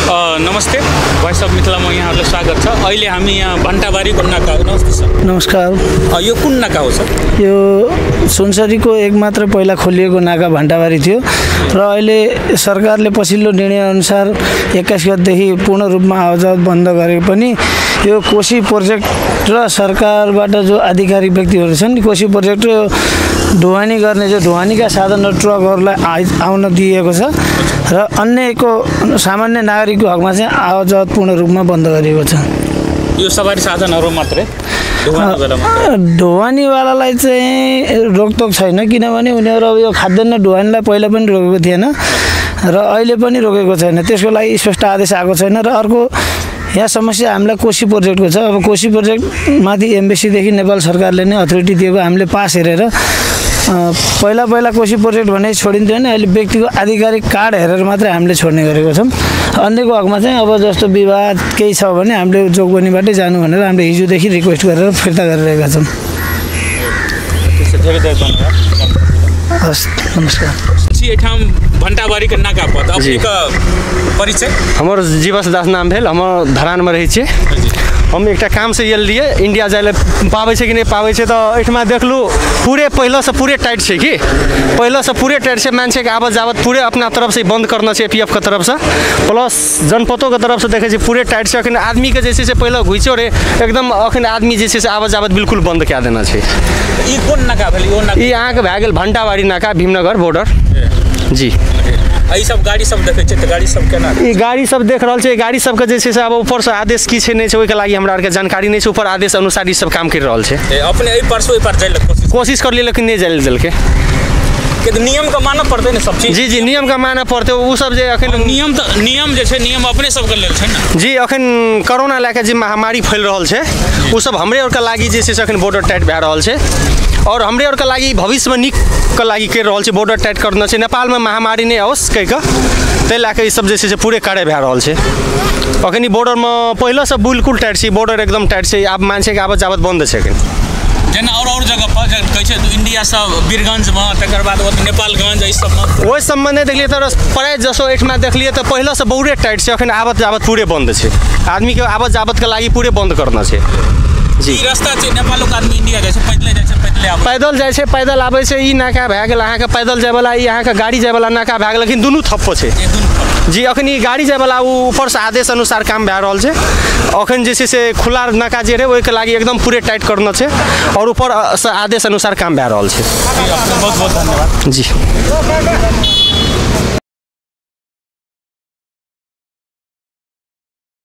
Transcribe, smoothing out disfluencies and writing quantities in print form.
Namaste, voice of मिथिलामा यहाँहरूलाई स्वागत छ। अहिले हामी यहाँ भन्टाबारीको नाका। नमस्ते सर। नमस्कार। यो कुन नाका हो सर? यो सुनसरीको एकमात्र पहिला खोलिएको नाका भन्टाबारी थियो र अहिले सरकारले पछिल्लो निर्णयअनुसार 21 गतेदेखि पूर्ण रूपमा आवाजात बन्द गरे पनि यो कोशी प्रोजेक्ट र सरकारबाट जो आधिकारिक व्यक्तिहरू छन् कोशी प्रोजेक्ट र ढुवानी गर्ने जो ढुवानीका साधन र ट्रकहरूलाई आउन दिएको छ र अन्यको सामान्य नागरिकको हकमा चाहिँ आवाजात पूर्ण रूपमा बन्द गरिएको छ। यो सवारी साधनहरू मात्रै ढुवानीवालालाई चाहिँ रोकटोक छैन, किनभने उनीहरू अब यो खाद्यान्न ढुवानीलाई पहिला पनि रोकेको थिएन र अहिले पनि रोकेको छैन, त्यसको लागि स्पष्ट आदेश आएको छैन। र अर्को यहाँ समस्या हामीलाई कोशी प्रोजेक्टको छ। अब कोशी प्रोजेक्टमाथि एम्बेसीदेखि नेपाल सरकारले नै अथोरिटी दिएको हामीले पास हेरेर पहिला पहिला कोशी प्रोजेक्ट भने छोडिन्थ्यो भने अहिले व्यक्तिको आधिकारिक कार्ड हेरेर मात्रै हामीले छोड्ने गरेको छौँ। अन्यको हकमा चाहिँ अब जस्तो विवाद केही छ भने हामीले जोगबनीबाटै जानु भनेर हामीले हिजोदेखि रिक्वेस्ट गरेर फिर्ता गरिरहेका छौँ। धेरै धेरै धन्यवाद। हस्, नमस्कार। एहिठाम भन्टाबारीके नाका पर अपनेके परिचय? हमर जीवस दास नाम भेल, हम धरानमे रहै छियै। हम एकटा कामसँ आयल रहियै, इंडिया जाय लए पाबै छै कि नहि पाबै छै, तऽ एहिठमा देखलहुँ पूरे पहिलेसँ पूरे टाइट छै कि पहिलेसँ पूरे टाइट छै। मान्छेके आवत जावत पूरे अपना तरफसँ बन्द करना छै एपीएफ के तरफसँ, प्लस जनपदोके तरफसँ देखै छियै पूरे टाइट छै। अखन आदमीके जे छै से पहिले घुइचो रहै एकदम, अखन आदमी जे छै से आवत जावत बिल्कुल बन्द कए देने छै। ई कोन नाका भेल? ई अहाँके भए गेल भन्टाबारी नाका, भीमनगर बॉर्डर। जी, ई सब गाड़ी सब देखै छियै तऽ गाड़ी सब केना? ई गाड़ी सब देख रहल छै, गाड़ी सबके जे छै से आब ऊपरसँ आदेश की छै नहि छै ओहिके लागि हमरा आरके जानकारी नहि छै। ऊपर आदेश अनुसार ई सब काम करि रहल छै। अपने एहि परसँ ओहि पर जाइ लए कोशिश करलियै लेकिन नहि जाइ लए देलकै। नियम के मानऽ पड़तै ने सब चीज? जी जी, नियम के मानऽ पड़तै। ओ सब जे अखन नियम तऽ नियम जे छै नियम अपने सबके लेल छै ने। जी, अखन कोरोना लए कऽ जे महामारी फैल रहल छै ओ सब हमरे आरके लागि जे छै से अखन बॉर्डर टाइट भए रहल छै और हमरे आरके लागि भविष्यमे नीक के लागि करि रहल छै। बॉर्डर टाइट करना छै, नेपालमे महामारी नहि आओस कहि कऽ, ताहि लए कऽ ई सब जे छै से पूरे कार्य भए रहल छै। अखन ई बॉर्डरमे पहिलेसँ बिल्कुल टाइट छै, बॉर्डर एकदम टाइट छै। आब मान्छेके आवत जावत बन्द छै अखन। जेना और जगह पर कहै छै इंडिया सब वीरगंजमे, तकर बाद नेपालगंज, एहि सबमे ओहि सबमे नहि देखलियै तऽ प्राय जसो एहिठमा देखलियै तऽ पहिलेसँ बहुते टाइट छै। अखन आवत जावत पूरे बन्द छै, आदमीके आवत जावतके लागि पूरे बन्द करना छै। जी, ई रास्ता छै नेपालोके आदमी इंडिया जाइ छै, पैदले जाइ छै, पैदले आबै, पैदल जाइ छै, पैदल आबै छै। ई नाका भए गेल अहाँके पैदल जायवला, ई अहाँके गाड़ी जायवला नाका भए गेल, लेकिन दुनू थप्प छै। जी, अखन ई गाड़ी जायवला ओ ऊपरसँ आदेश अनुसार काम भए रहल छै। अखन जे छै से खुला नाका जे रहै ओहिके लागि एकदम पूरे टाइट करना छै और ऊपरसँ आदेश अनुसार काम भए रहल छै। बहुत बहुत धन्यवाद। जी।